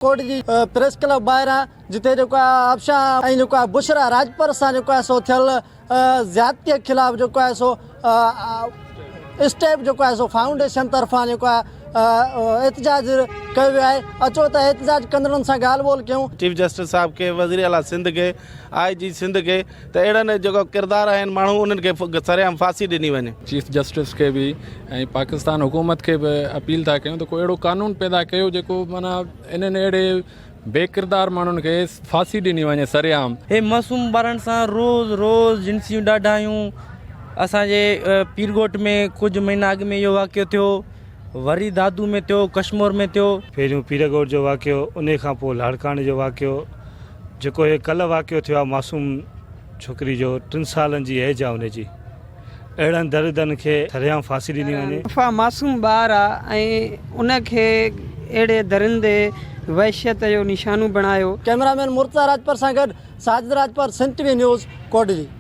ڪوٽ جي press club ٻاهران جتي جيڪو آهي افشان ۽ جيڪو آهي بشرا راڄپر سان جيڪو آهي سو ٿيل زيادتي خلاف جيڪو آهي سو اسٽيپ جيڪو آهي سو فائونڊيشن طرفان جيڪو آهي احتجاج ڪيو ويو آهي اچو ته احتجاج ڪندڙن سان ڳالهه ٻولهه ڪيون. چيف جسٽس صاحب کي وزير اعليٰ سنڌ کي آء جي سنڌ کي ته اهڙن جيڪو ڪردار آهن ماڻهو انهن کي سرعام ڦاسي ڏني وڃي. چيف جسٽس کي به ۽ پاڪستان حڪومت کي به اپيل ٿا ڪيون ته ڪو اهڙو قانون پيدا ڪيو جيڪو معنيٰ انهن اهڙي بي ڪردار ماڻهن کي ڦاسي ڏني وڃي سرعام. هي معصوم ٻارن سان روز روز جنسيون ڏاڍايون اسان جي پيرڳوٺ ۾ ڪجهه مهينا اڳ ۾ اهو واقعو ٿيو وري دادو ۾ ٿيو ڪشمور ۾ ٿيو. پهريون پيرڳوٺ جو واقعو انهي کان پوء لاڙڪاڻي جو واقعو جيڪو هي ڪلهه واقعو ٿيو آهي معصوم ڇوڪري جو ٽن سالن جي ايج آهي ان جي اهڙن درندن کي سرعام ڦاسي ڏني وڃي. صفا معصوم ٻار آ ۽ ان کي اهڙي درندي وحشيت جو نشانو بڻايو. ڪئميرا مين مرتضيٰ راڄپر سان گڏ Sajid Rajpar Sindh T V news Kotdiji.